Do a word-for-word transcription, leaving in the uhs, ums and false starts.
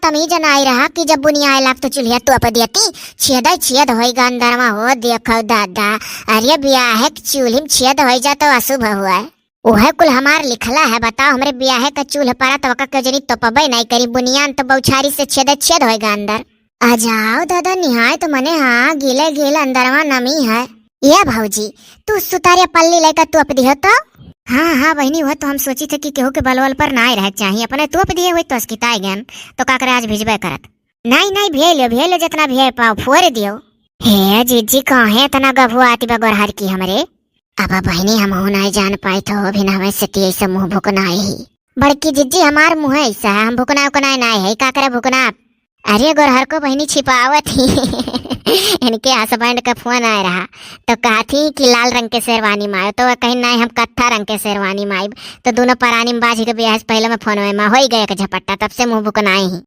तमीज नाई रहा कि जब बुनियाए लाग तो चूल्हिया तोप देती। छेद छेद होई गा अंदरवा हो, देखो दादा। अरे बियाहे के चूल्ही में छेद होई जा तो अशुभ हुआ। उहे कुल हमार लिखला है, बताओ हमरे बियाहे का चूल्ह परा तो ओका के जनी तोपबे नाई करी, बुनियान तो बौछारी से छेद छेद होई गा अंदर। आ जाओ दादा, निहाय तो मने हाँ, गीले गीले अंदरवा नमी है। ए भौजी, तू सुतारिया पल्ली लेकर तोप दिहो तो? हाँ, हाँ बहिनी, वह तो हम सोची थे कि केहू के बलवल पर ना आए रहे के चाही, अपने तोप दिए हुए तो अस्किताए गन, तो का करे आज भिजबे करत। नहीं, नहीं, भिए लियो, भिए लियो, जितना भिए पाओ, फोड़ दियो। हे जिज्जी, काहे इतना गभुआती बा गोरहर की हमरे? अब बहिनी, हम हो नहीं जान पाई तो अभी हमें से ती ऐसे मुंह भुकनाए ही। बड़की जिज्जी, हमार मुंह ऐसा है, हम भुकना उकनाए नाए है, का करे भुकना? अरे गोरहर को बहिनी छिपावत ही। इनके हस्बैंड का फोन आए रहा, तो कहती कि लाल रंग के शेरवानी मायो, तो वह कहीं नहीं, हम कत्था रंग के शेरवानी माइब। तो दोनों परानी में बाझी के ब्याह से पहले में फोन में होई गए एक झपट्टा, तब से मुंह भुकनाए ही।